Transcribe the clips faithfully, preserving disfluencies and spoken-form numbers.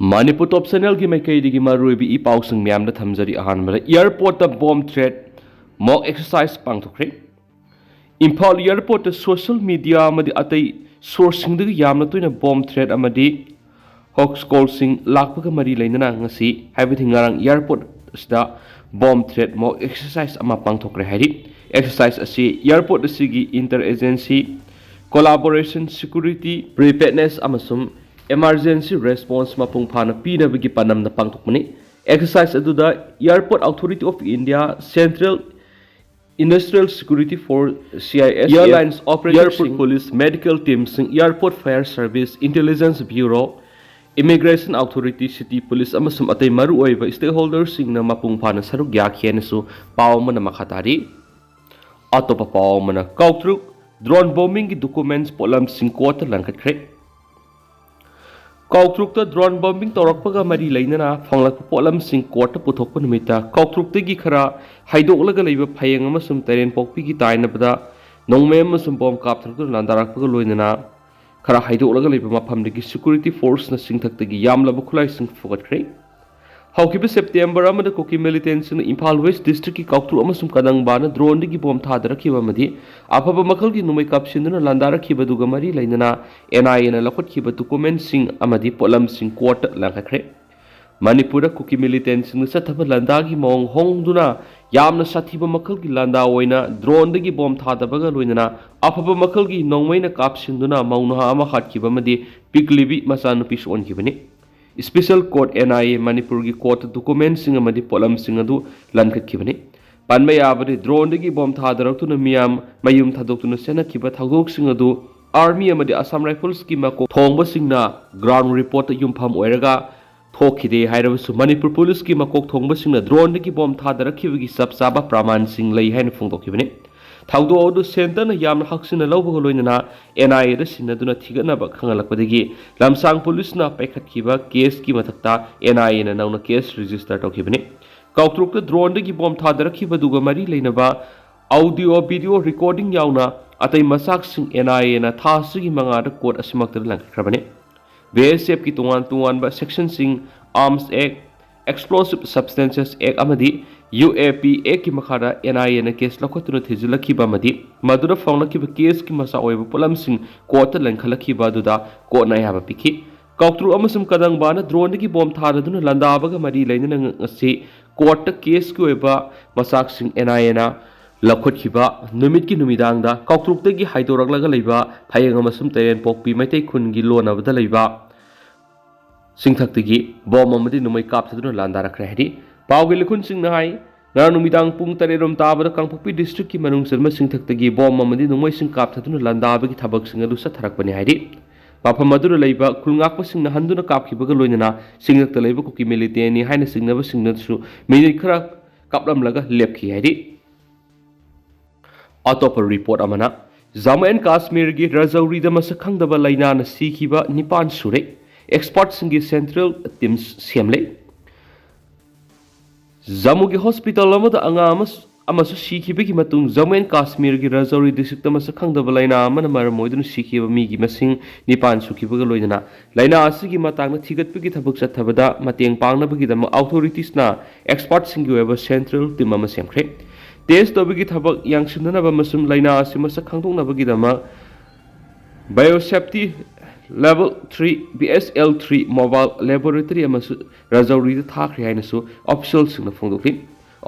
ꯃꯅꯤꯄꯨꯔ ꯇꯣꯞ ꯆꯦꯅꯦꯜꯒꯤ ꯃꯥꯏꯀꯩꯗꯒꯤ ꯃꯔꯨꯑꯣꯏꯕ ꯏ ꯄꯥꯎꯁꯤꯡ ꯃꯌꯥꯝꯗ ꯊꯝꯖꯔꯤ꯫ ꯑꯍꯥꯟꯕꯗ, ꯑꯦꯌꯥꯔꯄꯣꯔꯠꯇ ꯕꯣꯝ ꯊ꯭ꯔꯦꯠ ꯃꯣꯛ ꯑꯦꯛꯁꯔꯁꯥꯏꯁ ꯄꯥꯡꯊꯣꯛꯈ꯭ꯔꯦ꯫ ꯏꯝꯐꯥꯜ ꯑꯦꯌꯥꯔꯄꯣꯔꯠꯇ ꯁꯣꯁꯤꯌꯦꯜ ꯃꯤꯗꯤꯌꯥ ꯑꯃꯗꯤ ꯑꯇꯩ ꯁꯣꯔꯁꯁꯤꯡꯗꯒꯤ ꯌꯥꯝꯅ ꯇꯣꯏꯅ ꯕꯣꯝ ꯊ꯭ꯔꯦꯠ ꯑꯃꯗꯤ ꯍꯣꯛꯁ ꯀꯣꯜꯁꯤꯡ ꯂꯥꯛꯄꯒ ꯃꯔꯤ ꯂꯩꯅꯅ ꯉꯁꯤ, ꯍꯥꯏꯕꯗꯤ ꯉꯔꯥꯡ, ꯑꯦꯌꯥꯔꯄꯣꯔꯠ ꯑꯁꯤꯗ ꯕꯣꯝ ꯊ꯭ꯔꯦꯠ ꯃꯣꯛ ꯑꯦꯛꯁꯔꯁꯥꯏꯁ ꯑꯃ ꯄꯥꯡꯊꯣꯛꯈ꯭ꯔꯦ ꯍꯥꯏꯔꯤ꯫ ꯑꯦꯛꯁꯔꯁꯥꯏꯁ ꯑꯁꯤ ꯑꯦꯌꯥꯔꯄꯣꯔꯠ ꯑꯁꯤꯒꯤ inter agency collaboration, security preparedness ꯑꯃꯁꯨꯡ ꯏꯃꯥꯔꯖꯦꯟꯁꯤ ꯔꯦꯁꯄꯣꯟꯁ ꯃꯄꯨꯡ ꯐꯥꯅ ꯄꯤꯅꯕꯒꯤ ꯄꯥꯟꯗꯝꯗ ꯄꯥꯡꯊꯣꯛꯄꯅꯤ꯫ ꯑꯦꯛꯁꯔꯁꯥꯏꯁ ꯑꯗꯨꯗ airport authority of India, central industrial security force, C I S F, airlines ꯑꯣꯄꯔꯦꯇꯔꯁꯤꯡ, ꯑꯦꯌꯥꯔꯄꯣꯔꯠ ꯄꯨꯂꯤꯁ, ꯃꯦꯗꯤꯀꯦꯜ ꯇꯤꯝꯁꯤꯡ, airport fire service, intelligence bureau, immigration authority, city police ꯑꯃꯁꯨꯡ ꯑꯇꯩ ꯃꯔꯨꯑꯣꯏꯕ ꯁ꯭ꯇꯦꯛꯍꯣꯜꯗꯔꯁꯤꯡꯅ ꯃꯄꯨꯡ ꯐꯥꯅ ꯁꯔꯨꯛ ꯌꯥꯈꯤ ꯍꯥꯏꯅꯁꯨ ꯄꯥꯎ ꯑꯃꯅ ꯃꯈꯥ ꯇꯥꯔꯤ꯫ ꯑꯇꯣꯞꯄ ꯄꯥꯎ ꯑꯃꯅ, ꯀꯥꯎꯇ꯭ꯔꯨꯛ ꯗ꯭ꯔꯣꯟ ꯕꯣꯝꯕꯤꯡꯒꯤ ꯗꯣꯀꯨꯃꯦꯟꯠꯁ ꯄꯣꯠꯂꯝꯁꯤꯡ ꯀꯣꯔꯠꯇ ꯂꯪꯈꯠꯈ꯭ꯔꯦ꯫ ꯀꯥꯎꯇ꯭ꯔꯨꯛꯇ ꯗ꯭ꯔꯣꯟ ꯕꯣꯝꯕꯤꯡ ꯇꯧꯔꯛꯄꯒ ꯃꯔꯤ ꯂꯩꯅꯅ ꯐꯪꯂꯛꯄ ꯄꯣꯠꯂꯝꯁꯤꯡ ꯀꯣꯔꯠꯇ ꯄꯨꯊꯣꯛꯄ ꯅꯨꯃꯤꯠꯇ ꯀꯥꯎꯇ꯭ꯔꯨꯛꯇꯒꯤ ꯈꯔ ꯍꯥꯏꯗꯣꯛꯂꯒ ꯂꯩꯕ ꯐꯌꯦꯡ ꯑꯃꯁꯨꯡ ꯇꯔꯦꯟꯄꯣꯛꯄꯤꯒꯤ ꯇꯥꯏꯅꯕꯗ ꯅꯣꯡꯃꯩ ꯑꯃꯁꯨꯡ ꯕꯣꯝ ꯀꯥꯞꯊꯣꯔꯛꯇꯨꯅ ꯂꯥꯟꯗꯥꯔꯛꯄꯒ ꯂꯣꯏꯅꯅ ꯈꯔ ꯍꯥꯏꯗꯣꯛꯂꯒ ꯂꯩꯕ ꯃꯐꯝꯗꯒꯤ ꯁꯦꯀ꯭ꯌꯨꯔꯤꯇꯤ ꯐꯣꯔꯁꯅ ꯆꯤꯡꯊꯛꯇꯒꯤ ꯌꯥꯝꯂꯕ ꯈꯨꯠꯂꯥꯏꯁꯤꯡ ꯄꯨꯈꯠꯈ꯭ꯔꯦ꯫ ꯍꯧꯈꯤꯕ ꯁꯦꯞꯇꯦꯝꯕꯔ ꯑꯃꯗ ꯀꯨꯀꯤ ꯃꯤꯂꯤꯇꯦꯟꯠꯁꯤꯡꯅ ꯏꯝꯐꯥꯜ ꯋꯦꯁ꯭ꯠ ꯗꯤꯁꯇ꯭ꯔꯤꯛꯀꯤ ꯀꯥꯎꯇ꯭ꯔꯨꯛ ꯑꯃꯁꯨꯡ ꯀꯗꯪꯕꯥꯅ ꯗ꯭ꯔꯣꯟꯗꯒꯤ ꯕꯣꯝ ꯊꯥꯗꯔꯛꯈꯤꯕ ꯑꯃꯗꯤ ꯑꯐꯕ ꯃꯈꯜꯒꯤ ꯅꯣꯡꯃꯩ ꯀꯥꯞꯁꯤꯟꯗꯨꯅ ꯂꯥꯟꯗꯥꯔꯛꯈꯤꯕꯗꯨꯒ ꯃꯔꯤ ꯂꯩꯅꯅ ꯑꯦꯟ ꯑꯥꯏ ꯑꯦꯅ ꯂꯧꯈꯠꯈꯤꯕ ꯗꯣꯀꯨꯃꯦꯟꯠꯁꯤꯡ ꯑꯃꯗꯤ ꯄꯣꯠꯂꯝꯁꯤꯡ ꯀꯣꯔꯠꯇ ꯂꯪꯈꯠꯈ꯭ꯔꯦ꯫ ꯃꯅꯤꯄꯨꯔꯗ ꯀꯨꯀꯤ ꯃꯤꯂꯤꯇꯦꯟꯠꯁꯤꯡꯅ ꯆꯠꯊꯕ ꯂꯥꯟꯗꯥꯒꯤ ꯃꯑꯣꯡ ꯍꯣꯡꯗꯨꯅ ꯌꯥꯝꯅ ꯁꯥꯊꯤꯕ ꯃꯈꯜꯒꯤ ꯂꯥꯟꯗꯥ ꯑꯣꯏꯅ ꯗ꯭ꯔꯣꯟꯗꯒꯤ ꯕꯣꯝ ꯊꯥꯗꯕꯒ ꯂꯣꯏꯅꯅ ꯑꯐꯕ ꯃꯈꯜꯒꯤ ꯅꯣꯡꯃꯩꯅ ꯀꯥꯞꯁꯤꯟꯗꯨꯅ ꯃꯧ ꯅꯍꯥ ꯑꯃ ꯍꯥꯠꯈꯤꯕ ꯑꯃꯗꯤ ꯄꯤꯛꯂꯤꯕꯤ ꯃꯆꯥꯅꯨꯄꯤꯁꯨ ꯑꯣꯟꯈꯤꯕꯅꯤ꯫ Special court, N I A, ꯃꯅꯤꯄꯨꯔꯒꯤ ꯀꯣꯔꯠꯇ ꯗꯣꯀꯨꯃꯦꯟꯠꯁꯤꯡ ꯑꯃꯗꯤ ꯄꯣꯠꯂꯝꯁꯤꯡ ꯑꯗꯨ ꯂꯟꯈꯠꯈꯤꯕꯅꯤ꯫ ꯄꯟꯕ ꯌꯥꯕꯗꯤ, ꯗ꯭ꯔꯣꯟꯗꯒꯤ ꯕꯣꯝ ꯊꯥꯗꯔꯛꯇꯨꯅ ꯃꯤꯌꯥꯝ ꯃꯌꯨꯝ ꯊꯥꯗꯣꯛꯇꯨꯅ ꯆꯦꯟꯅꯈꯤꯕ ꯊꯧꯗꯣꯛꯁꯤꯡ ꯑꯗꯨ ꯑꯥꯔꯃꯤ ꯑꯃꯗꯤ ꯑꯁꯥꯝ ꯔꯥꯏꯐꯜꯁꯀꯤ ꯃꯀꯣꯛ ꯊꯣꯡꯕꯁꯤꯡꯅ ꯒ꯭ꯔꯥꯎꯟ ꯔꯤꯄꯣꯔꯠꯇ ꯌꯨꯝꯐꯝ ꯑꯣꯏꯔꯒ ꯊꯣꯛꯈꯤꯗꯦ ꯍꯥꯏꯔꯕꯁꯨ, ꯃꯅꯤꯄꯨꯔ ꯄꯨꯂꯤꯁꯀꯤ ꯃꯀꯣꯛ ꯊꯣꯡꯕꯁꯤꯡꯅ ꯗ꯭ꯔꯣꯟꯗꯒꯤ ꯕꯣꯝ ꯊꯥꯗꯔꯛꯈꯤꯕꯒꯤ ꯆꯞ ꯆꯥꯕ ꯄ꯭ꯔꯃꯥꯟꯁꯤꯡ ꯂꯩ ꯍꯥꯏꯅ ꯐꯣꯡꯗꯣꯛꯈꯤꯕꯅꯤ꯫ ꯊꯧꯗꯣꯛ ꯑꯗꯨ ꯁꯦꯟꯇꯔꯅ ꯌꯥꯝꯅ ꯍꯛꯆꯤꯟꯅ ꯂꯧꯕꯒ ꯂꯣꯏꯅꯅ ꯑꯦꯟ ꯑꯥꯏ ꯑꯦꯗ ꯁꯤꯟꯅꯗꯨꯅ ꯊꯤꯒꯠꯅꯕ ꯈꯪꯍꯜꯂꯛꯄꯗꯒꯤ ꯂꯝꯁꯥꯡ ꯄꯨꯂꯤꯁꯅ ꯄꯥꯏꯈꯠꯈꯤꯕ ꯀꯦꯁꯀꯤ ꯃꯊꯛꯇ ꯑꯦꯟ ꯑꯥꯏ ꯑꯦꯅ ꯅꯧꯅ ꯀꯦꯁ ꯔꯦꯖꯤꯁꯇꯔ ꯇꯧꯈꯤꯕꯅꯤ꯫ ꯀꯥꯎꯇ꯭ꯔꯨꯛꯇ ꯗ꯭ꯔꯣꯟꯗꯒꯤ ꯕꯣꯝ ꯊꯥꯗꯔꯛꯈꯤꯕꯗꯨꯒ ꯃꯔꯤ ꯂꯩꯅꯕ ꯑꯥꯎꯗꯤꯑꯣ ꯚꯤꯗꯤꯑꯣ ꯔꯦꯀꯣꯔꯗꯤꯡ ꯌꯥꯎꯅ ꯑꯇꯩ ꯃꯆꯥꯛꯁꯤꯡ ꯑꯦꯟ ꯑꯥꯏ ꯑꯦꯅ ꯊꯥ ꯑꯁꯤꯒꯤ ꯃꯉꯥꯗ ꯀꯣꯔꯠ ꯑꯁꯤꯃꯛꯇꯗ ꯂꯪꯈꯠꯈ꯭ꯔꯕꯅꯤ꯫ ꯕꯤ ꯑꯦꯁ ꯑꯦꯐꯀꯤ ꯇꯣꯉꯥꯟ ꯇꯣꯉꯥꯟꯕ ꯁꯦꯛꯁꯟꯁꯤꯡ, Arms Act, Explosive Substances Act ꯑꯃꯗꯤ ꯌꯨ ꯑꯦ ꯄꯤ ꯑꯦꯛꯀꯤ ꯃꯈꯥꯗ ꯑꯦꯟ ꯑꯥꯏ ꯑꯦꯅ ꯀꯦꯁ ꯂꯧꯈꯠꯇꯨꯅ ꯊꯤꯖꯤꯜꯂꯛꯈꯤꯕ ꯑꯃꯗꯤ ꯃꯗꯨꯗ ꯐꯪꯂꯛꯈꯤꯕ ꯀꯦꯁꯀꯤ ꯃꯆꯥꯛ ꯑꯣꯏꯕ ꯄꯣꯠꯂꯝꯁꯤꯡ ꯀꯣꯔꯠꯇ ꯂꯪꯈꯠꯂꯛꯈꯤꯕ ꯑꯗꯨꯗ ꯀꯣꯔꯠꯅ ꯑꯌꯥꯕ ꯄꯤꯈꯤ꯫ ꯀꯥꯎꯇ꯭ꯔꯨꯛ ꯑꯃꯁꯨꯡ ꯀꯗꯪꯕꯥꯅ ꯗ꯭ꯔꯣꯟꯗꯒꯤ ꯕꯣꯝ ꯊꯥꯗꯗꯨꯅ ꯂꯥꯟꯗꯥꯕꯒ ꯃꯔꯤ ꯂꯩꯅꯅ ꯉꯁꯤ ꯀꯣꯔꯠꯇ ꯀꯦꯁꯀꯤ ꯑꯣꯏꯕ ꯃꯆꯥꯛꯁꯤꯡ ꯑꯦꯟ ꯑꯥꯏ ꯑꯦꯅ ꯂꯧꯈꯠꯈꯤꯕ ꯅꯨꯃꯤꯠꯀꯤ ꯅꯨꯃꯤꯗꯥꯡꯗ ꯀꯥꯎꯇ꯭ꯔꯨꯛꯇꯒꯤ ꯍꯥꯏꯗꯣꯔꯛꯂꯒ ꯂꯩꯕ ꯐꯌꯦꯡ ꯑꯃꯁꯨꯡ ꯇꯔꯦꯟꯄꯣꯛꯄꯤ ꯃꯩꯇꯩ ꯈꯨꯟꯒꯤ ꯂꯣꯟꯅꯕꯗ ꯂꯩꯕ ꯁꯤꯡꯊꯛꯇꯒꯤ ꯕꯣꯝ ꯑꯃꯗꯤ ꯅꯣꯡꯃꯩ ꯀꯥꯞꯊꯗꯨꯅ ꯂꯥꯟꯗꯥꯔꯛꯈ꯭ꯔꯦ ꯍꯥꯏꯔꯤ꯫ ꯄꯥꯎꯒꯤ ꯂꯤꯈꯨꯟꯁꯤꯡꯅ ꯍꯥꯏ, ꯉꯔꯥꯡ ꯅꯨꯃꯤꯗꯥꯡ ꯄꯨꯡ ꯇꯔꯦꯠ ꯔꯣꯝ ꯇꯥꯕꯗ ꯀꯥꯡꯄꯣꯛꯄꯤ ꯗꯤꯁꯇ꯭ꯔꯤꯛꯀꯤ ꯃꯅꯨꯡ ꯆꯟꯕ ꯁꯤꯡꯊꯛꯇꯒꯤ ꯕꯣꯝ ꯑꯃꯗꯤ ꯅꯣꯡꯃꯩꯁꯤꯡ ꯀꯥꯞꯊꯗꯨꯅ ꯂꯥꯟꯗꯥꯕꯒꯤ ꯊꯕꯛꯁꯤꯡ ꯑꯗꯨ ꯆꯠꯊꯔꯛꯄꯅꯤ ꯍꯥꯏꯔꯤ꯫ ꯃꯐꯝ ꯑꯗꯨꯗ ꯂꯩꯕ ꯈꯨꯜ ꯉꯥꯛꯄꯁꯤꯡꯅ ꯍꯟꯗꯨꯅ ꯀꯥꯞꯈꯤꯕꯒ ꯂꯣꯏꯅꯅ ꯁꯤꯡꯊꯛꯇ ꯂꯩꯕ ꯀꯨꯀꯤ ꯃꯤꯂꯤꯇꯦꯟꯅꯤ ꯍꯥꯏꯅ ꯆꯤꯡꯅꯕꯁꯤꯡꯅꯁꯨ ꯃꯤꯅꯤꯠ ꯈꯔ ꯀꯥꯞꯂꯝꯂꯒ ꯂꯦꯞꯈꯤ ꯍꯥꯏꯔꯤ꯫ ꯑꯇꯣꯞꯄ ꯔꯤꯄꯣꯔꯠ ꯑꯃꯅ, ꯖꯝꯃꯨ ꯑꯦꯟ ꯀꯥꯁꯃꯤꯔꯒꯤ ꯔꯖꯧꯔꯤꯗ ꯃꯁꯛ ꯈꯪꯗꯕ ꯂꯥꯏꯅꯥꯅ ꯁꯤꯈꯤꯕ ꯅꯤꯄꯥꯟ ꯁꯨꯔꯦ꯫ ꯑꯦꯛꯁꯄꯔꯠꯁꯤꯡꯒꯤ ꯁꯦꯟꯇ꯭ꯔꯦꯜ ꯇꯤꯝ ꯁꯦꯝꯂꯦ꯫ ꯖꯝꯃꯨꯒꯤ ꯍꯣꯁꯄꯤꯇꯥꯜ ꯑꯃꯗ ꯑꯉꯥꯡ ꯑꯃꯁꯨ, ꯑꯃꯁꯨ ꯁꯤꯈꯤꯕꯒꯤ ꯃꯇꯨꯡ ꯖꯝꯃꯨ ꯑꯦꯟ ꯀꯥꯁꯃꯤꯔꯒꯤ ꯔꯖꯧꯔꯤ ꯗꯤꯁꯇ꯭ꯔꯤꯛꯇ ꯃꯁꯛ ꯈꯪꯗꯕ ꯂꯥꯏꯅꯥ ꯑꯃꯅ ꯃꯔꯝ ꯑꯣꯏꯗꯨꯅ ꯁꯤꯈꯤꯕ ꯃꯤꯒꯤ ꯃꯁꯤꯡ ꯅꯤꯄꯥꯟ ꯁꯨꯈꯤꯕꯒ ꯂꯣꯏꯅꯅ ꯂꯥꯏꯅꯥ ꯑꯁꯤꯒꯤ ꯃꯇꯥꯡꯗ ꯊꯤꯒꯠꯄꯒꯤ ꯊꯕꯛ ꯆꯠꯊꯕꯗ ꯃꯇꯦꯡ ꯄꯥꯡꯅꯕꯒꯤꯗꯃꯛ ꯑꯣꯊꯣꯔꯤꯇꯤꯁꯅ ꯑꯦꯛꯁꯄꯔꯠꯁꯤꯡꯒꯤ ꯑꯣꯏꯕ ꯁꯦꯟꯇ꯭ꯔꯦꯜ ꯇꯤꯝ ꯑꯃ ꯁꯦꯝꯈ꯭ꯔꯦ꯫ ꯇꯦꯁ ꯇꯧꯕꯒꯤ ꯊꯕꯛ ꯌꯥꯡꯁꯤꯟꯅꯅꯕ ꯑꯃꯁꯨꯡ ꯂꯥꯏꯅꯥ ꯑꯁꯤ ꯃꯁꯛ ꯈꯪꯗꯣꯛꯅꯕꯒꯤꯗꯃꯛ Biosafety Level three, B S L three, mobile laboratory ꯑꯃꯁꯨ ꯔꯖꯧꯔꯤꯗ ꯊꯥꯈ꯭ꯔꯦ ꯍꯥꯏꯅꯁꯨ ꯑꯣꯐꯤꯁꯤꯌꯦꯜꯁꯤꯡꯅ ꯐꯣꯡꯗꯣꯛꯂꯤ꯫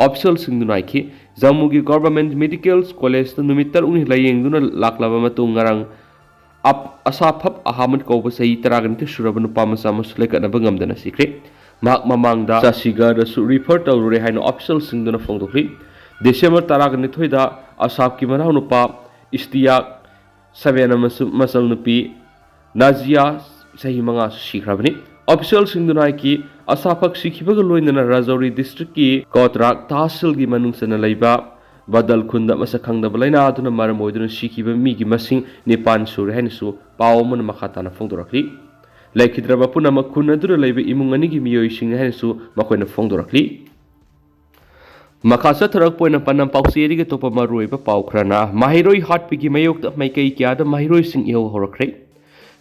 ꯑꯣꯐꯤꯁꯤꯌꯦꯜꯁꯤꯡꯗꯨꯅ ꯍꯥꯏꯈꯤ, ꯖꯝꯃꯨꯒꯤ ꯒꯣꯚꯔꯟꯃꯦꯟꯠ ꯃꯦꯗꯤꯀꯦꯜ ꯀꯣꯂꯦꯖꯇ ꯅꯨꯃꯤꯠ ꯇꯔꯨꯛꯅꯤ ꯂꯥꯌꯦꯡꯗꯨꯅ ꯂꯥꯛꯂꯕ ꯃꯇꯨꯡ ꯉꯔꯥꯡ ꯑꯞ-, ꯑꯁꯥꯐꯞ ꯑꯍꯃꯗ ꯀꯧꯕ ꯆꯍꯤ ꯇꯔꯥꯒ ꯅꯤꯊꯣꯏ ꯁꯨꯔꯕ ꯅꯨꯄꯥ ꯃꯆꯥ ꯑꯃꯁꯨ ꯂꯩꯀꯠꯅꯕ ꯉꯝꯗꯅ ꯁꯤꯈ꯭ꯔꯦ꯫ ꯃꯍꯥꯛ ꯃꯃꯥꯡꯗ ꯆꯥꯁꯤꯒꯥꯔꯗꯁꯨ ꯔꯤꯐꯔ ꯇꯧꯔꯨꯔꯦ ꯍꯥꯏꯅ ꯑꯣꯐꯤꯁꯤꯌꯦꯜꯁꯤꯡꯗꯨꯅ ꯐꯣꯡꯗꯣꯛꯂꯤ꯫ ꯗꯤꯁꯦꯝꯕꯔ ꯇꯔꯥꯒ ꯅꯤꯊꯣꯏꯗ ꯑꯁꯥꯐꯀꯤ ꯃꯅꯥꯎꯅꯨꯄꯥ ꯏꯁꯇꯤꯌꯥꯛ ꯁꯕꯦꯟ ꯑꯃꯁꯨꯡ ꯃꯆꯜꯅꯨꯄꯤ ꯅꯥꯖꯤꯌꯥ, ꯆꯍꯤ ꯃꯉꯥ, ꯁꯤꯈ꯭ꯔꯕꯅꯤ꯫ ꯑꯣꯐꯤꯁꯤꯌꯦꯜꯁꯤꯡꯗꯨꯅ ꯍꯥꯏꯈꯤ, ꯑꯁꯥꯐꯛ ꯁꯤꯈꯤꯕꯒ ꯂꯣꯏꯅꯅ ꯔꯥꯖꯧꯔꯤ ꯗꯤꯁꯇ꯭ꯔꯤꯛꯀꯤ ꯀꯣꯇ꯭ꯔꯥꯛ ꯇꯥꯍꯁꯤꯜꯒꯤ ꯃꯅꯨꯡ ꯆꯟꯅ ꯂꯩꯕ ꯕꯗꯜ ꯈꯨꯟꯗ ꯃꯁꯛ ꯈꯪꯗꯕ ꯂꯥꯏꯅꯥ ꯑꯗꯨꯅ ꯃꯔꯝ ꯑꯣꯏꯗꯨꯅ ꯁꯤꯈꯤꯕ ꯃꯤꯒꯤ ꯃꯁꯤꯡ ꯅꯤꯄꯥꯟ ꯁꯨꯔꯦ ꯍꯥꯏꯅꯁꯨ ꯄꯥꯎ ꯑꯃꯅ ꯃꯈꯥ ꯇꯥꯅ ꯐꯣꯡꯗꯣꯔꯛꯂꯤ꯫ ꯂꯩꯈꯤꯗ꯭ꯔꯕ ꯄꯨꯝꯅꯃꯛ ꯈꯨꯟ ꯑꯗꯨꯗ ꯂꯩꯕ ꯏꯃꯨꯡ ꯑꯅꯤꯒꯤ ꯃꯤꯑꯣꯏꯁꯤꯡꯅꯤ ꯍꯥꯏꯅꯁꯨ ꯃꯈꯣꯏꯅ ꯐꯣꯡꯗꯣꯔꯛꯂꯤ꯫ ꯃꯈꯥ ꯆꯠꯊꯔꯛꯄ ꯑꯣꯏꯅ ꯄꯥꯟꯗꯝ ꯄꯥꯎꯆꯦ ꯑꯗꯨꯒꯤ ꯑꯇꯣꯞꯄ ꯃꯔꯨꯑꯣꯏꯕ ꯄꯥꯎ ꯈꯔꯅ, ꯃꯍꯩꯔꯣꯏ ꯍꯥꯠꯄꯒꯤ ꯃꯥꯌꯣꯛꯇ ꯃꯥꯏꯀꯩ ꯀꯌꯥꯗ ꯃꯍꯩꯔꯣꯏꯁꯤꯡ ꯏꯍꯧ ꯍꯧꯔꯛꯈ꯭ꯔꯦ꯫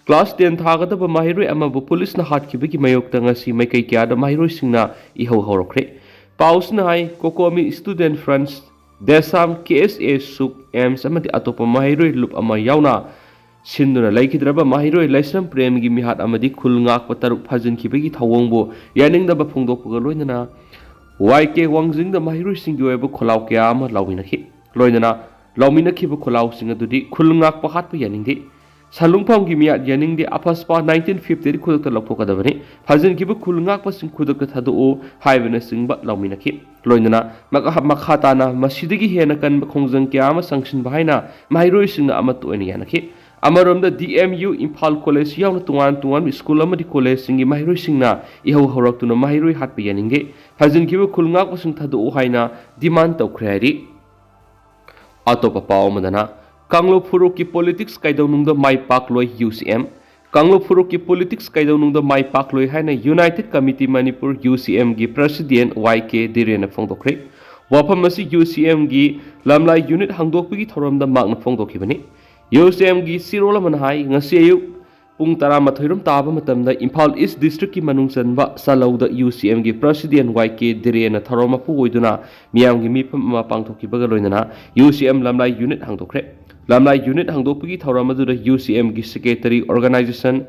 Class ten ꯊꯥꯒꯗꯕ ꯃꯍꯩꯔꯣꯏ ꯑꯃꯕꯨ ꯄꯨꯂꯤꯁꯅ ꯍꯥꯠꯈꯤꯕꯒꯤ ꯃꯥꯌꯣꯛꯇ ꯉꯁꯤ ꯃꯥꯏꯀꯩ ꯀꯌꯥꯗ ꯃꯍꯩꯔꯣꯏꯁꯤꯡꯅ ꯏꯍꯧ ꯍꯧꯔꯛꯈ꯭ꯔꯦ꯫ ꯄꯥꯎꯁꯤꯅ ꯍꯥꯏ, COCOMI Student Front, DESAM, KSA, SUK, AIMS ꯑꯃꯗꯤ ꯑꯇꯣꯞꯄ ꯃꯍꯩꯔꯣꯏ ꯂꯨꯞ ꯑꯃ ꯌꯥꯎꯅ ꯁꯤꯟꯗꯨꯅ ꯂꯩꯈꯤꯗ꯭ꯔꯕ ꯃꯍꯩꯔꯣꯏ ꯂꯩꯁ꯭ꯔꯝ ꯄ꯭ꯔꯦꯝꯒꯤ ꯃꯤꯍꯥꯠ ꯑꯃꯗꯤ ꯈꯨꯜ ꯉꯥꯛꯄ ꯇꯔꯨꯛ ꯐꯥꯖꯤꯟꯈꯤꯕꯒꯤ ꯊꯧꯑꯣꯡꯕꯨ ꯌꯥꯅꯤꯡꯗꯕ ꯐꯣꯡꯗꯣꯛꯄꯒ ꯂꯣꯏꯅꯅ ꯋꯥꯏ ꯀꯦ ꯋꯥꯡꯖꯤꯡꯗ ꯃꯍꯩꯔꯣꯏꯁꯤꯡꯒꯤ ꯑꯣꯏꯕ ꯈꯣꯜꯂꯥꯎ ꯀꯌꯥ ꯑꯃ ꯂꯥꯎꯃꯤꯟꯅꯈꯤ꯫ ꯂꯣꯏꯅꯅ ꯂꯥꯎꯃꯤꯟꯅꯈꯤꯕ ꯈꯣꯜꯂꯥꯎꯁꯤꯡ ꯑꯗꯨꯗꯤ ꯈꯨꯜ ꯉꯥꯛꯄ ꯍꯥꯠꯄ ꯌꯥꯅꯤꯡꯗꯦ, ꯁꯟꯂꯨꯡꯐꯝꯒꯤ ꯃꯤꯍꯥꯠ ꯌꯥꯅꯤꯡꯗꯦ, AFSPA nineteen fifty ꯈꯨꯗꯛꯇ ꯂꯧꯊꯣꯛꯀꯗꯕꯅꯤ, ꯐꯥꯖꯤꯟꯈꯤꯕ ꯈꯨꯜ ꯉꯥꯛꯄꯁꯤꯡ ꯈꯨꯗꯛꯇ ꯊꯥꯗꯣꯛꯎ ꯍꯥꯏꯕꯅꯆꯤꯡꯕ ꯂꯥꯎꯃꯤꯟꯅꯈꯤ꯫ ꯂꯣꯏꯅꯅ ꯃꯈꯥ-, ꯃꯈꯥ ꯇꯥꯅ ꯃꯁꯤꯗꯒꯤ ꯍꯦꯟꯅ ꯀꯟꯕ ꯈꯣꯡꯖꯪ ꯀꯌꯥ ꯑꯃ ꯆꯪꯁꯤꯟꯕ ꯍꯥꯏꯅ ꯃꯍꯩꯔꯣꯏꯁꯤꯡꯅ ꯑꯃꯠꯇ ꯑꯣꯏꯅ ꯌꯥꯅꯈꯤ꯫ ꯑꯃꯔꯣꯝꯗ, D M U Imphal college ꯌꯥꯎꯅ ꯇꯣꯉꯥꯟ ꯇꯣꯉꯥꯟꯕ ꯁ꯭ꯀꯨꯜ ꯑꯃꯗꯤ ꯀꯣꯂꯦꯖꯁꯤꯡꯒꯤ ꯃꯍꯩꯔꯣꯏꯁꯤꯡꯅ ꯏꯍꯧ ꯍꯧꯔꯛꯇꯨꯅ ꯃꯍꯩꯔꯣꯏ ꯍꯥꯠꯄ ꯌꯥꯅꯤꯡꯗꯦ, ꯐꯥꯖꯤꯟꯈꯤꯕ ꯈꯨꯜ ꯉꯥꯛꯄꯁꯤꯡ ꯊꯥꯗꯣꯛꯎ ꯍꯥꯏꯅ demand ꯇꯧꯈ꯭ꯔꯦ ꯍꯥꯏꯔꯤ꯫ ꯑꯇꯣꯞꯄ ꯄꯥꯎ ꯑꯃꯗꯅ, ꯀꯥꯡꯂꯨꯞ ꯐꯨꯔꯨꯞꯀꯤ politics ꯀꯩꯗꯧꯅꯨꯡꯗ ꯃꯥꯏ ꯄꯥꯛꯂꯣꯏ, ꯌꯨ ꯁꯤ ꯑꯦꯝ꯫ ꯀꯥꯡꯂꯨꯞ ꯐꯨꯔꯨꯞꯀꯤ politics ꯀꯩꯗꯧꯅꯨꯡꯗ ꯃꯥꯏ ꯄꯥꯛꯂꯣꯏ ꯍꯥꯏꯅ United Committee Manipur, ꯌꯨ ꯁꯤ ꯑꯦꯝꯒꯤ president ꯋꯥꯏ ꯀꯦ ꯙꯤꯔꯦꯟꯅ ꯐꯣꯡꯗꯣꯛꯈ꯭ꯔꯦ꯫ ꯋꯥꯐꯝ ꯑꯁꯤ ꯌꯨ ꯁꯤ ꯑꯦꯝꯒꯤ ꯂꯝꯂꯥꯏ unit ꯍꯥꯡꯗꯣꯛꯄꯒꯤ ꯊꯧꯔꯝꯗ ꯃꯍꯥꯛꯅ ꯐꯣꯡꯗꯣꯛꯈꯤꯕꯅꯤ꯫ ꯌꯨ ꯁꯤ ꯑꯦꯝꯒꯤ ꯆꯦꯔꯣꯜ ꯑꯃꯅ ꯍꯥꯏ, ꯉꯁꯤ ꯑꯌꯨꯛ ꯄꯨꯡ ꯇꯔꯥꯃꯥꯊꯣꯏ ꯔꯣꯝ ꯇꯥꯕ ꯃꯇꯝꯗ ꯏꯝꯐꯥꯜ East Districtꯀꯤ ꯃꯅꯨꯡ ꯆꯟꯕ ꯆꯥꯂꯧꯗ ꯌꯨ ꯁꯤ ꯑꯦꯝꯒꯤ president ꯋꯥꯏ ꯀꯦ ꯙꯤꯔꯦꯟꯅ ꯊꯧꯔꯝ ꯃꯄꯨ ꯑꯣꯏꯗꯨꯅ ꯃꯤꯌꯥꯝꯒꯤ ꯃꯤꯐꯝ ꯑꯃ ꯄꯥꯡꯊꯣꯛꯈꯤꯕꯒ ꯂꯣꯏꯅꯅ ꯌꯨ ꯁꯤ ꯑꯦꯝ ꯂꯝꯂꯥꯏ unit ꯍꯥꯡꯗꯣꯛꯈ꯭ꯔꯦ꯫ ꯂꯝꯂꯥꯏ unit ꯍꯥꯡꯗꯣꯛꯄꯒꯤ ꯊꯧꯔꯝ ꯑꯗꯨꯗ ꯌꯨ ꯁꯤ ꯑꯦꯝꯒꯤ secretary organization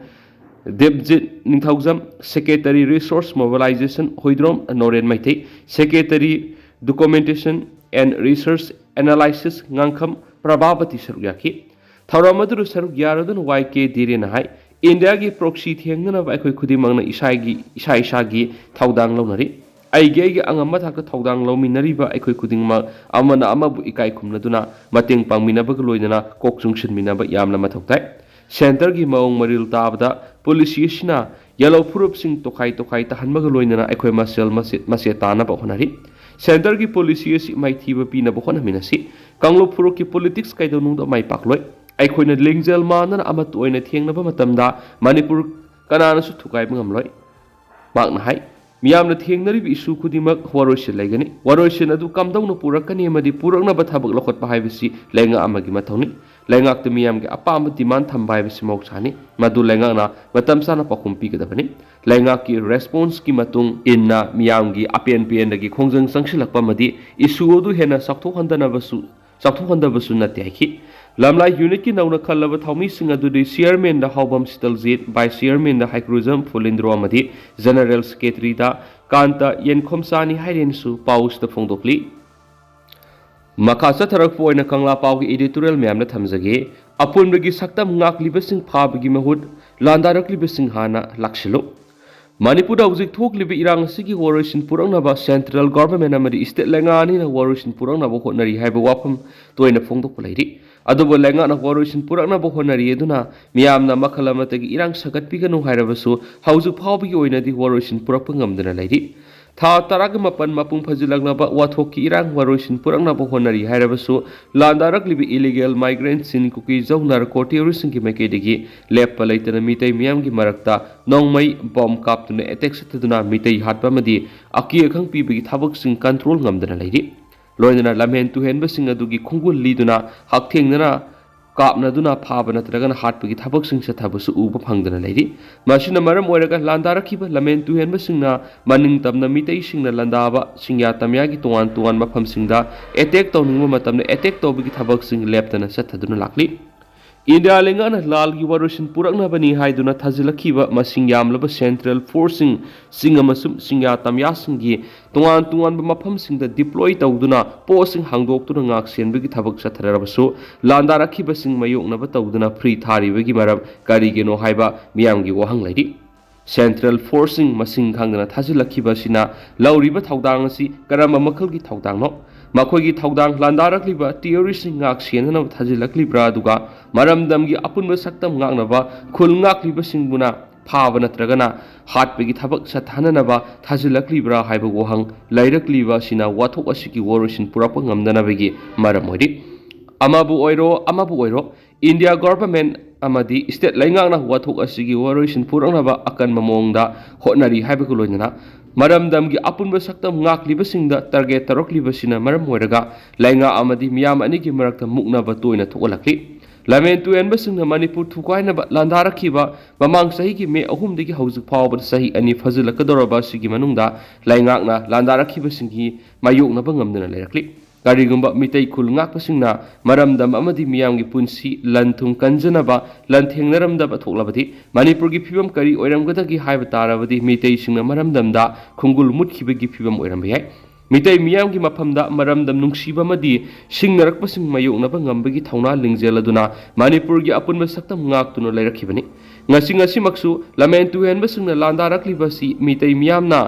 ꯗꯦꯕꯖꯤꯠ Ningthoujam, secretary resource mobilization Huidrom Noren Meitei, secretary documentation and research analysis ꯉꯥꯡꯈꯝ Prabhavati ꯁꯔꯨꯛ ꯌꯥꯈꯤ꯫ ꯊꯧꯔꯝ ꯑꯗꯨꯗ ꯁꯔꯨꯛ ꯌꯥꯔꯗꯨꯅ ꯋꯥꯏ ꯀꯦ ꯙꯤꯔꯦꯟꯅ ꯍꯥꯏ, ꯏꯟꯗꯤꯌꯥꯒꯤ proxy ꯊꯦꯡꯅꯅꯕ ꯑꯩꯈꯣꯏ ꯈꯨꯗꯤꯡꯃꯛꯅ ꯏꯁꯥꯒꯤ, ꯏꯁꯥ ꯏꯁꯥꯒꯤ ꯊꯧꯗꯥꯡ ꯂꯧꯅꯔꯤ꯫ ꯑꯩꯒꯤ, ꯑꯩꯒꯤ ꯑꯉꯝꯕ ꯊꯥꯛꯇ ꯊꯧꯗꯥꯡ ꯂꯧꯃꯤꯟꯅꯔꯤꯕ ꯑꯩꯈꯣꯏ ꯈꯨꯗꯤꯡꯃꯛ ꯑꯃꯅ ꯑꯃꯕꯨ ꯏꯀꯥꯏ ꯈꯨꯝꯅꯗꯨꯅ ꯃꯇꯦꯡ ꯄꯥꯡꯃꯤꯟꯅꯕꯒ ꯂꯣꯏꯅꯅ ꯀꯣꯛ ꯆꯨꯡꯁꯤꯟꯃꯤꯟꯅꯕ ꯌꯥꯝꯅ ꯃꯊꯧ ꯇꯥꯏ꯫ Centreꯒꯤ ꯃꯑꯣꯡ ꯃꯔꯤꯜ ꯇꯥꯕꯗ policy ꯑꯁꯤꯅ ꯌꯦꯜꯍꯧ ꯐꯨꯔꯨꯞꯁꯤꯡ ꯇꯣꯈꯥꯏ ꯇꯣꯈꯥꯏ ꯇꯥꯍꯟꯕꯒ ꯂꯣꯏꯅꯅ ꯑꯩꯈꯣꯏ ꯃꯁꯦꯜ ꯃꯆꯦꯠ ꯃꯆꯦꯠ ꯇꯥꯅꯕ ꯍꯣꯠꯅꯔꯤ꯫ Centreꯒꯤ policy ꯑꯁꯤ ꯃꯥꯏꯊꯤꯕ ꯄꯤꯅꯕ ꯍꯣꯠꯅꯃꯤꯟꯅꯁꯤ꯫ ꯀꯥꯡꯂꯨꯞ ꯐꯨꯔꯨꯞꯀꯤ politics ꯀꯩꯗꯧꯅꯨꯡꯗ ꯃꯥꯏ ꯄꯥꯛꯂꯣꯏ꯫ ꯑꯩꯈꯣꯏꯅ ꯂꯤꯡꯖꯦꯜ ꯃꯥꯟꯅꯅ ꯑꯃꯠꯇ ꯑꯣꯏꯅ ꯊꯦꯡꯅꯕ ꯃꯇꯝꯗ ꯃꯅꯤꯄꯨꯔ ꯀꯅꯥꯅꯁꯨ ꯊꯨꯒꯥꯏꯕ ꯉꯝꯂꯣꯏ꯫ ꯃꯍꯥꯛꯅ ꯍꯥꯏ, ꯃꯤꯌꯥꯝꯅ ꯊꯦꯡꯅꯔꯤꯕ issue ꯈꯨꯗꯤꯡꯃꯛ ꯋꯥꯔꯣꯏꯁꯤꯟ ꯂꯩꯒꯅꯤ꯫ ꯋꯥꯔꯣꯏꯁꯤꯟ ꯑꯗꯨ ꯀꯝꯗꯧꯅ ꯄꯨꯔꯛꯀꯅꯤ ꯑꯃꯗꯤ ꯄꯨꯔꯛꯅꯕ ꯊꯕꯛ ꯂꯧꯈꯠꯄ ꯍꯥꯏꯕꯁꯤ ꯂꯩꯉꯥꯛ ꯑꯃꯒꯤ ꯃꯊꯧꯅꯤ꯫ ꯂꯩꯉꯥꯛꯇ ꯃꯤꯌꯥꯝꯒꯤ ꯑꯄꯥꯝꯕ demand ꯊꯝꯕ ꯍꯥꯏꯕꯁꯤ ꯃꯍꯧꯁꯥꯅꯤ꯫ ꯃꯗꯨ ꯂꯩꯉꯥꯛꯅ ꯃꯇꯝ ꯆꯥꯅ ꯄꯥꯎꯈꯨꯝ ꯄꯤꯒꯗꯕꯅꯤ꯫ ꯂꯩꯉꯥꯛꯀꯤ responseꯀꯤ ꯃꯇꯨꯡ ꯏꯟꯅ ꯃꯤꯌꯥꯝꯒꯤ ꯑꯄꯦꯟ ꯄꯦꯟꯗꯒꯤ ꯈꯣꯡꯖꯪ ꯆꯪꯁꯤꯜꯂꯛꯄ ꯑꯃꯗꯤ issue ꯑꯗꯨ ꯍꯦꯟꯅ ꯆꯥꯎꯊꯣꯛꯍꯟꯗꯅꯕꯁꯨ ꯆꯥꯎꯊꯣꯛꯍꯟꯗꯕꯁꯨ ꯅꯠꯇꯦ ꯍꯥꯏꯈꯤ꯫ ꯂꯝꯂꯥꯏ unitꯀꯤ ꯅꯧꯅ ꯈꯜꯂꯕ ꯊꯧꯃꯤꯁꯤꯡ ꯑꯗꯨꯗꯤ chairmanꯗ ꯍꯥꯎꯕꯝ ꯁꯤꯇꯜꯖꯤꯠ, vice chairmanꯗ ꯍꯩꯀ꯭ꯔꯨꯖꯝ ꯐꯨꯂꯤꯟꯗ꯭ꯔꯣ ꯑꯃꯗꯤ general secretaryꯗ ꯀꯥꯟꯇ ꯌꯦꯟꯈꯣꯝꯆꯥꯅꯤ ꯍꯥꯏꯔꯦꯅꯁꯨ ꯄꯥꯎꯁꯤꯗ ꯐꯣꯡꯗꯣꯛꯂꯤ꯫ ꯃꯈꯥ ꯆꯠꯊꯔꯛꯄ ꯑꯣꯏꯅ ꯀꯪꯂꯥ ꯄꯥꯎꯒꯤ editorial ꯃꯌꯥꯝꯅ ꯊꯝꯖꯒꯦ꯫ ꯑꯄꯨꯟꯕꯒꯤ ꯁꯛꯇꯝ ꯉꯥꯛꯂꯤꯕꯁꯤꯡ ꯐꯥꯕꯒꯤ ꯃꯍꯨꯠ ꯂꯥꯟꯗꯥꯔꯛꯂꯤꯕꯁꯤꯡ ꯍꯥꯟꯅ ꯂꯥꯛꯁꯤꯜꯂꯨ꯫ ꯃꯅꯤꯄꯨꯔꯗ ꯍꯧꯖꯤꯛ ꯊꯣꯛꯂꯤꯕ ꯏꯔꯥꯡ ꯑꯁꯤꯒꯤ ꯋꯥꯔꯣꯏꯁꯤꯟ ꯄꯨꯔꯛꯅꯕ central government ꯑꯃꯗꯤ state ꯂꯩꯉꯥꯛ ꯑꯅꯤꯅ ꯋꯥꯔꯣꯏꯁꯤꯟ ꯄꯨꯔꯛꯅꯕ ꯍꯣꯠꯅꯔꯤ ꯍꯥꯏꯕ ꯋꯥꯐꯝ ꯇꯣꯏꯅ ꯐꯣꯡꯗꯣꯛꯄ ꯂꯩꯔꯤ꯫ ꯑꯗꯨꯕꯨ ꯂꯩꯉꯥꯛꯅ ꯋꯥꯔꯣꯏꯁꯤꯟ ꯄꯨꯔꯛꯅꯕ ꯍꯣꯠꯅꯔꯤ ꯑꯗꯨꯅ ꯃꯤꯌꯥꯝꯅ ꯃꯈꯜ ꯑꯃꯠꯇꯒꯤ ꯏꯔꯥꯡ ꯁꯥꯒꯠꯄꯤꯒꯅꯨ ꯍꯥꯏꯔꯕꯁꯨ ꯍꯧꯖꯤꯛ ꯐꯥꯎꯕꯒꯤ ꯑꯣꯏꯅꯗꯤ ꯋꯥꯔꯣꯏꯁꯤꯟ ꯄꯨꯔꯛꯄ ꯉꯝꯗꯅ ꯂꯩꯔꯤ꯫ ꯊꯥ ꯇꯔꯥꯒꯤ ꯃꯥꯄꯟ ꯃꯄꯨꯡ ꯐꯥꯖꯤꯜꯂꯛꯂꯕ ꯋꯥꯊꯣꯛꯀꯤ ꯏꯔꯥꯡ ꯋꯥꯔꯣꯏꯁꯤꯟ ꯄꯨꯔꯛꯅꯕ ꯍꯣꯠꯅꯔꯤ ꯍꯥꯏꯔꯕꯁꯨ ꯂꯥꯟꯗꯥꯔꯛꯂꯤꯕ illegal migrantꯁꯤꯡ ꯀꯨꯀꯤ ꯖꯧ narco terroristꯁꯤꯡꯒꯤ ꯃꯥꯏꯀꯩꯗꯒꯤ ꯂꯦꯞꯄ ꯂꯩꯇꯅ ꯃꯤꯇꯩ ꯃꯤꯌꯥꯝꯒꯤ ꯃꯔꯛꯇ ꯅꯣꯡꯃꯩ bomb ꯀꯥꯞꯇꯨꯅ attack ꯆꯠꯊꯗꯨꯅ ꯃꯤꯇꯩ ꯍꯥꯠꯄ ꯑꯃꯗꯤ ꯑꯀꯤ ꯑꯈꯪ ꯄꯤꯕꯒꯤ ꯊꯕꯛꯁꯤꯡ control ꯉꯝꯗꯅ ꯂꯩꯔꯤ꯫ ꯂꯣꯏꯅꯅ ꯂꯝꯍꯦꯟ ꯇꯨꯍꯦꯟꯕꯁꯤꯡ ꯑꯗꯨꯒꯤ ꯈꯣꯡꯒꯨꯜ ꯂꯤꯗꯨꯅ ꯍꯛꯊꯦꯡꯅꯅ ꯀꯥꯞꯅꯗꯨꯅ ꯐꯥꯕ ꯅꯠꯇ꯭ꯔꯒꯅ ꯍꯥꯠꯄꯒꯤ ꯊꯕꯛꯁꯤꯡ ꯆꯠꯊꯕꯁꯨ ꯎꯕ ꯐꯪꯗꯅ ꯂꯩꯔꯤ꯫ ꯃꯁꯤꯅ ꯃꯔꯝ ꯑꯣꯏꯔꯒ ꯂꯥꯟꯗꯥꯔꯛꯈꯤꯕ ꯂꯝꯍꯦꯟ ꯇꯨꯍꯦꯟꯕꯁꯤꯡꯅ ꯃꯅꯤꯡ ꯇꯝꯅ ꯃꯤꯇꯩꯁꯤꯡꯅ ꯂꯥꯟꯗꯥꯕ ꯁꯤꯡꯌꯥ ꯇꯝꯌꯥꯒꯤ ꯇꯣꯉꯥꯟ ꯇꯣꯉꯥꯟꯕ ꯃꯐꯝꯁꯤꯡꯗ attack ꯇꯧꯅꯤꯡꯕ ꯃꯇꯝꯗ attack ꯇꯧꯕꯒꯤ ꯊꯕꯛꯁꯤꯡ ꯂꯦꯞꯇꯅ ꯆꯠꯊꯗꯨꯅ ꯂꯥꯛꯂꯤ꯫ ꯏꯟꯗꯤꯌꯥ ꯂꯩꯉꯥꯛꯅ ꯂꯥꯜꯒꯤ ꯋꯥꯔꯣꯏꯁꯤꯟ ꯄꯨꯔꯛꯅꯕꯅꯤ ꯍꯥꯏꯗꯨꯅ ꯊꯥꯖꯤꯜꯂꯛꯈꯤꯕ ꯃꯁꯤꯡ ꯌꯥꯝꯂꯕ central forceꯁꯤꯡ, ꯁꯤꯡ ꯑꯃꯁꯨꯡ ꯁꯤꯡꯌꯥ ꯇꯝꯌꯥꯁꯤꯡꯒꯤ ꯇꯣꯉꯥꯟ ꯇꯣꯉꯥꯟꯕ ꯃꯐꯝꯁꯤꯡꯗ deploy ꯇꯧꯗꯨꯅ postꯁꯤꯡ ꯍꯥꯡꯗꯣꯛꯇꯨꯅ ꯉꯥꯛ ꯁꯦꯟꯕꯒꯤ ꯊꯕꯛ ꯆꯠꯊꯔꯕꯁꯨ ꯂꯥꯟꯗꯥꯔꯛꯈꯤꯕꯁꯤꯡ ꯃꯥꯌꯣꯛꯅꯕ ꯇꯧꯗꯨꯅ free ꯊꯥꯔꯤꯕꯒꯤ ꯃꯔꯝ ꯀꯔꯤꯒꯤꯅꯣ ꯍꯥꯏꯕ ꯃꯤꯌꯥꯝꯒꯤ ꯋꯥꯍꯪ ꯂꯩꯔꯤ꯫ Central forceꯁꯤꯡ ꯃꯁꯤꯡ ꯈꯪꯗꯅ ꯊꯥꯖꯤꯜꯂꯛꯈꯤꯕ ꯑꯁꯤꯅ ꯂꯧꯔꯤꯕ ꯊꯧꯗꯥꯡ ꯑꯁꯤ ꯀꯔꯝꯕ ꯃꯈꯜꯒꯤ ꯊꯧꯗꯥꯡꯅꯣ? ꯃꯈꯣꯏꯒꯤ ꯊꯧꯗꯥꯡ ꯂꯥꯟꯗꯥꯔꯛꯂꯤꯕ terroristꯁꯤꯡ ꯉꯥꯛ ꯁꯦꯟꯅꯅꯕ ꯊꯥꯖꯤꯜꯂꯛꯂꯤꯕ꯭ꯔꯥ? ꯑꯗꯨꯒ ꯃꯔꯝꯗꯝꯒꯤ ꯑꯄꯨꯟꯕ ꯁꯛꯇꯝ ꯉꯥꯛꯅꯕ ꯈꯨꯜ ꯉꯥꯛꯂꯤꯕꯁꯤꯡꯕꯨꯅ ꯐꯥꯕ ꯅꯠꯇ꯭ꯔꯒꯅ ꯍꯥꯠꯄꯒꯤ ꯊꯕꯛ ꯆꯠꯊꯅꯅꯕ ꯊꯥꯖꯤꯜꯂꯛꯂꯤꯕ꯭ꯔꯥ ꯍꯥꯏꯕ ꯋꯥꯍꯪ ꯂꯩꯔꯛꯂꯤꯕ ꯑꯁꯤꯅ ꯋꯥꯊꯣꯛ ꯑꯁꯤꯒꯤ ꯋꯥꯔꯣꯏꯁꯤꯟ ꯄꯨꯔꯛꯄ ꯉꯝꯗꯅꯕꯒꯤ ꯃꯔꯝ ꯑꯣꯏꯔꯤ꯫ ꯑꯃꯕꯨ ꯑꯣꯏꯔꯣ, ꯑꯃꯕꯨ ꯑꯣꯏꯔꯣ, ꯏꯟꯗꯤꯌꯥ government ꯑꯃꯗꯤ state ꯂꯩꯉꯥꯛꯅ ꯋꯥꯊꯣꯛ ꯑꯁꯤꯒꯤ ꯋꯥꯔꯣꯏꯁꯤꯟ ꯄꯨꯔꯛꯅꯕ ꯑꯀꯟꯕ ꯃꯑꯣꯡꯗ ꯍꯣꯠꯅꯔꯤ ꯍꯥꯏꯕꯒ ꯂꯣꯏꯅꯅ ꯃꯔꯝꯗꯝꯒꯤ ꯑꯄꯨꯟꯕ ꯁꯛꯇꯝ ꯉꯥꯛꯂꯤꯕꯁꯤꯡꯗ target ꯇꯧꯔꯛꯂꯤꯕꯁꯤꯅ ꯃꯔꯝ ꯑꯣꯏꯔꯒ ꯂꯩꯉꯥꯛ ꯑꯃꯗꯤ ꯃꯤꯌꯥꯝ ꯑꯅꯤꯒꯤ ꯃꯔꯛꯇ ꯃꯨꯛꯅꯕ ꯇꯣꯏꯅ ꯊꯣꯛꯍꯜꯂꯛꯂꯤ꯫ ꯂꯃꯦꯟ ꯇꯨꯍꯦꯟꯕꯁꯤꯡꯅ ꯃꯅꯤꯄꯨꯔ ꯊꯨꯒꯥꯏꯅꯕ ꯂꯥꯟꯗꯥꯔꯛꯈꯤꯕ ꯃꯃꯥꯡ ꯆꯍꯤꯒꯤ ꯃꯦ ꯑꯍꯨꯝꯗꯒꯤ ꯍꯧꯖꯤꯛ ꯐꯥꯎꯕꯗ ꯆꯍꯤ ꯑꯅꯤ ꯐꯥꯖꯤꯜꯂꯛꯀꯗꯧꯔꯕ ꯑꯁꯤꯒꯤ ꯃꯅꯨꯡꯗ ꯂꯩꯉꯥꯛꯅ ꯂꯥꯟꯗꯥꯔꯛꯈꯤꯕꯁꯤꯡꯒꯤ ꯃꯥꯌꯣꯛꯅꯕ ꯉꯝꯗꯅ ꯂꯩꯔꯛꯂꯤ꯫ ꯀꯔꯤꯒꯨꯝꯕ ꯃꯤꯇꯩ ꯈꯨꯜ ꯉꯥꯛꯄꯁꯤꯡꯅ ꯃꯔꯝꯗꯝ ꯑꯃꯗꯤ ꯃꯤꯌꯥꯝꯒꯤ ꯄꯨꯟꯁꯤ ꯂꯟ ꯊꯨꯝ ꯀꯟꯖꯅꯕ ꯂꯟꯊꯦꯡꯅꯔꯝꯗꯕ ꯊꯣꯛꯂꯕꯗꯤ ꯃꯅꯤꯄꯨꯔꯒꯤ ꯐꯤꯕꯝ ꯀꯔꯤ ꯑꯣꯏꯔꯝꯒꯗꯒꯦ ꯍꯥꯏꯕ ꯇꯥꯔꯕꯗꯤ ꯃꯤꯇꯩꯁꯤꯡꯅ ꯃꯔꯝꯗꯝꯗ ꯈꯣꯡꯒꯨꯜ ꯃꯨꯠꯈꯤꯕꯒꯤ ꯐꯤꯕꯝ ꯑꯣꯏꯔꯝꯕ ꯌꯥꯏ꯫ ꯃꯤꯇꯩ ꯃꯤꯌꯥꯝꯒꯤ ꯃꯐꯝꯗ ꯃꯔꯝꯗꯝ ꯅꯨꯡꯁꯤꯕ ꯑꯃꯗꯤ ꯁꯤꯡꯅꯔꯛꯄꯁꯤꯡ ꯃꯥꯌꯣꯛꯅꯕ ꯉꯝꯕꯒꯤ ꯊꯧꯅꯥ ꯂꯤꯡꯖꯦꯜ ꯑꯗꯨꯅ ꯃꯅꯤꯄꯨꯔꯒꯤ ꯑꯄꯨꯟꯕ ꯁꯛꯇꯝ ꯉꯥꯛꯇꯨꯅ ꯂꯩꯔꯛꯈꯤꯕꯅꯤ꯫ ꯉꯁꯤ ꯉꯁꯤꯃꯛꯁꯨ ꯂꯃꯦꯟ ꯇꯨꯍꯦꯟꯕꯁꯤꯡꯅ ꯂꯥꯟꯗꯥꯔꯛꯂꯤꯕ ꯑꯁꯤ ꯃꯤꯇꯩ ꯃꯤꯌꯥꯝꯅ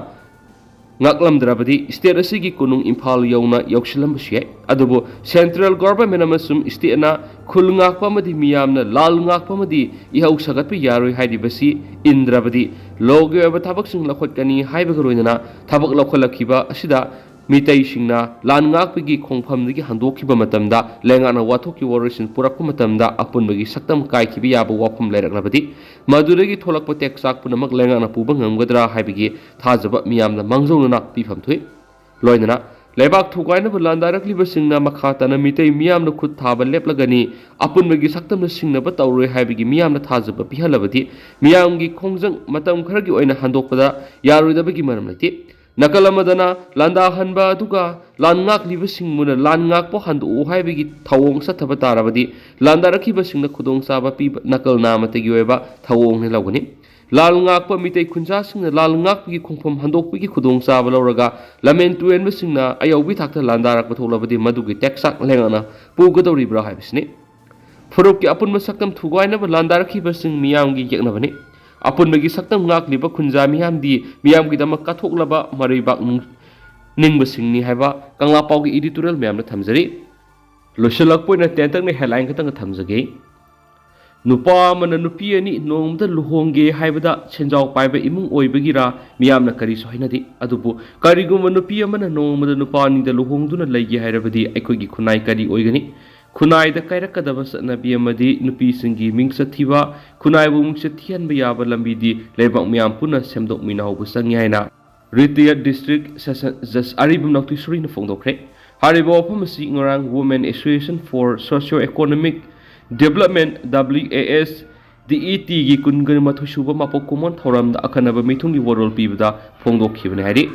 ꯉꯥꯛꯂꯝꯗ꯭ꯔꯕꯗꯤ state ꯑꯁꯤꯒꯤ ꯀꯣꯅꯨꯡ ꯏꯝꯐꯥꯜ ꯌꯧꯅ ꯌꯧꯁꯤꯜꯂꯝꯕꯁꯨ ꯌꯥꯏ꯫ ꯑꯗꯨꯕꯨ central government ꯑꯃꯁꯨꯡ stateꯅ ꯈꯨꯜ ꯉꯥꯛꯄ ꯑꯃꯗꯤ ꯃꯤꯌꯥꯝꯅ ꯂꯥꯟ ꯉꯥꯛꯄ ꯑꯃꯗꯤ ꯏꯍꯧ ꯁꯥꯒꯠꯄ ꯌꯥꯔꯣꯏ ꯍꯥꯏꯔꯤꯕꯁꯤ ꯏꯟꯗ꯭ꯔꯕꯗꯤ ꯂꯣꯒꯤ ꯑꯣꯏꯕ ꯊꯕꯛꯁꯤꯡ ꯂꯧꯈꯠꯀꯅꯤ ꯍꯥꯏꯕꯒ ꯂꯣꯏꯅꯅ ꯊꯕꯛ ꯂꯧꯈꯠꯂꯛꯈꯤꯕ ꯑꯁꯤꯗ ꯃꯤꯇꯩꯁꯤꯡꯅ ꯂꯥꯟ ꯉꯥꯛꯄꯒꯤ ꯈꯣꯡꯐꯝꯗꯒꯤ ꯍꯟꯗꯣꯛꯈꯤꯕ ꯃꯇꯝꯗ ꯂꯩꯉꯥꯛꯅ ꯋꯥꯊꯣꯛꯀꯤ ꯋꯥꯔꯣꯏꯁꯤꯟ ꯄꯨꯔꯛꯄ ꯃꯇꯝꯗ ꯑꯄꯨꯟꯕꯒꯤ ꯁꯛꯇꯝ ꯀꯥꯏꯈꯤꯕ ꯌꯥꯕ ꯋꯥꯐꯝ ꯂꯩꯔꯛꯂꯕꯗꯤ ꯃꯗꯨꯗꯒꯤ ꯊꯣꯛꯂꯛꯄ ꯇꯦꯛꯆꯥꯛ ꯄꯨꯝꯅꯃꯛ ꯂꯩꯉꯥꯛꯅ ꯄꯨꯕ ꯉꯝꯒꯗ꯭ꯔꯥ ꯍꯥꯏꯕꯒꯤ ꯊꯥꯖꯕ ꯃꯤꯌꯥꯝꯅ ꯃꯥꯡꯖꯧꯅꯅ ꯄꯤꯐꯝ ꯊꯣꯛꯏ꯫ ꯂꯣꯏꯅꯅ ꯂꯩꯕꯥꯛ ꯊꯨꯒꯥꯏꯅꯕ ꯂꯥꯟꯗꯥꯔꯛꯂꯤꯕꯁꯤꯡꯅ ꯃꯈꯥ ꯇꯥꯅ ꯃꯤꯇꯩ ꯃꯤꯌꯥꯝꯅ ꯈꯨꯠ ꯊꯥꯕ ꯂꯦꯞꯂꯒꯅꯤ, ꯑꯄꯨꯟꯕꯒꯤ ꯁꯛꯇꯝꯅ ꯁꯤꯡꯅꯕ ꯇꯧꯔꯣꯏ ꯍꯥꯏꯕꯒꯤ ꯃꯤꯌꯥꯝꯅ ꯊꯥꯖꯕ ꯄꯤꯍꯜꯂꯕꯗꯤ ꯃꯤꯌꯥꯝꯒꯤ ꯈꯣꯡꯖꯪ ꯃꯇꯝ ꯈꯔꯒꯤ ꯑꯣꯏꯅ ꯍꯟꯗꯣꯛꯄꯗ ꯌꯥꯔꯣꯏꯗꯕꯒꯤ ꯃꯔꯝ ꯂꯩꯇꯦ꯫ ꯅꯥꯀꯜ ꯑꯃꯗꯅ ꯂꯥꯟꯗꯥꯍꯟꯕ ꯑꯗꯨꯒ ꯂꯥꯟ ꯉꯥꯛꯂꯤꯕꯁꯤꯡꯕꯨꯅ ꯂꯥꯟ ꯉꯥꯛꯄ ꯍꯟꯗꯣꯛꯎ ꯍꯥꯏꯕꯒꯤ ꯊꯧꯑꯣꯡ ꯆꯠꯊꯕ ꯇꯥꯔꯕꯗꯤ ꯂꯥꯟꯗꯥꯔꯛꯈꯤꯕꯁꯤꯡꯅ ꯈꯨꯗꯣꯡꯆꯥꯕ ꯄꯤꯕ ꯅꯥꯀꯜ ꯅꯥꯃꯇꯒꯤ ꯑꯣꯏꯕ ꯊꯧꯑꯣꯡꯅꯤ ꯂꯧꯒꯅꯤ꯫ ꯂꯥꯜ ꯉꯥꯛꯄ ꯃꯤꯇꯩ ꯈꯨꯟꯖꯥꯁꯤꯡꯅ ꯂꯥꯜ ꯉꯥꯛꯄꯒꯤ ꯈꯣꯡꯐꯝ ꯍꯟꯗꯣꯛꯄꯒꯤ ꯈꯨꯗꯣꯡꯆꯥꯕ ꯂꯧꯔꯒ ꯂꯃꯦꯟ ꯇꯨꯔꯦꯟꯕꯁꯤꯡꯅ ꯑꯌꯧꯕꯤ ꯊꯥꯛꯇ ꯂꯥꯟꯗꯥꯔꯛꯄ ꯊꯣꯛꯂꯕꯗꯤ ꯃꯗꯨꯒꯤ ꯇꯦꯛꯆꯥꯛ ꯂꯩꯉꯥꯛꯅ ꯄꯨꯒꯗꯧꯔꯤꯕ꯭ꯔꯥ ꯍꯥꯏꯕꯁꯤꯅꯤ꯫ ꯐꯨꯔꯨꯞꯀꯤ ꯑꯄꯨꯟꯕ ꯁꯛꯇꯝ ꯊꯨꯒꯥꯏꯅꯕ ꯂꯥꯟꯗꯥꯔꯛꯈꯤꯕꯁꯤꯡ ꯃꯤꯌꯥꯝꯒꯤ ꯌꯦꯛꯅꯕꯅꯤ꯫ ꯑꯄꯨꯟꯕꯒꯤ ꯁꯛꯇꯝ ꯉꯥꯛꯂꯤꯕ ꯈꯨꯟꯖꯥ ꯃꯤꯌꯥꯝꯗꯤ ꯃꯤꯌꯥꯝꯒꯤꯗꯃꯛ ꯀꯠꯊꯣꯛꯂꯕ ꯃꯔꯩꯕꯥꯛ ꯅꯤꯡꯕꯁꯤꯡꯅꯤ ꯍꯥꯏꯕ ꯀꯪꯂꯥ ꯄꯥꯎꯒꯤ editorial ꯃꯌꯥꯝꯅ ꯊꯝꯖꯔꯤ꯫ ꯂꯣꯏꯁꯤꯜꯂꯛꯄ ꯑꯣꯏꯅ ꯇꯦꯟꯇꯛꯅ headline ꯈꯛꯇꯪ ꯊꯝꯖꯒꯦ꯫ ꯅꯨꯄꯥ ꯑꯃꯅ ꯅꯨꯄꯤ ꯑꯅꯤ ꯅꯣꯡꯃꯗ ꯂꯨꯍꯣꯡꯒꯦ ꯍꯥꯏꯕꯗ ꯁꯦꯟꯖꯥꯎ ꯄꯥꯏꯕ ꯏꯃꯨꯡ ꯑꯣꯏꯕꯒꯤꯔꯥ ꯃꯤꯌꯥꯝꯅ ꯀꯔꯤꯁꯨ ꯍꯥꯏꯅꯗꯦ꯫ ꯑꯗꯨꯕꯨ ꯀꯔꯤꯒꯨꯝꯕ ꯅꯨꯄꯤ ꯑꯃꯅ ꯅꯣꯡꯃꯗ ꯅꯨꯄꯥ ꯑꯅꯤꯗ ꯂꯨꯍꯣꯡꯗꯨꯅ ꯂꯩꯒꯦ ꯍꯥꯏꯔꯕꯗꯤ ꯑꯩꯈꯣꯏꯒꯤ ꯈꯨꯟꯅꯥꯏ ꯀꯔꯤ ꯑꯣꯏꯒꯅꯤ? ꯈꯨꯟꯅꯥꯏꯗ ꯀꯥꯏꯔꯛꯀꯗꯕ ꯆꯠꯅꯕꯤ ꯑꯃꯗꯤ ꯅꯨꯄꯤꯁꯤꯡꯒꯤ ꯃꯤꯡꯆꯠ ꯊꯤꯕ, ꯈꯨꯟꯅꯥꯏꯕꯨ ꯃꯤꯡꯆꯠ ꯊꯤꯍꯟꯕ ꯌꯥꯕ ꯂꯝꯕꯤꯗꯤ ꯂꯩꯕꯥꯛ ꯃꯤꯌꯥꯝ ꯄꯨꯟꯅ ꯁꯦꯝꯗꯣꯛꯃꯤꯟꯅꯍꯧꯕ ꯆꯪꯏ ꯍꯥꯏꯅ retired district session judge ꯑꯔꯤꯕꯝ ꯅꯥꯎꯇꯣꯏ ꯁꯣꯔꯤꯅ ꯐꯣꯡꯗꯣꯛꯈ꯭ꯔꯦ꯫ ꯍꯥꯏꯔꯤꯕ ꯋꯥꯐꯝ ꯑꯁꯤ ꯉꯔꯥꯡ Women Association for Socio Economic Development W A S D E T ꯒꯤ ꯀꯨꯟꯒ ꯃꯥꯊꯣꯏ ꯁꯨꯕ ꯃꯄꯣꯛ ꯀꯨꯝꯑꯣꯟ ꯊꯧꯔꯝꯗ ꯑꯈꯟꯅꯕ ꯃꯤꯊꯨꯡꯒꯤ ꯋꯥꯔꯣꯜ ꯄꯤꯕꯗ ꯐꯣꯡꯗꯣꯛꯈꯤꯕꯅꯤ ꯍꯥꯏꯔꯤ꯫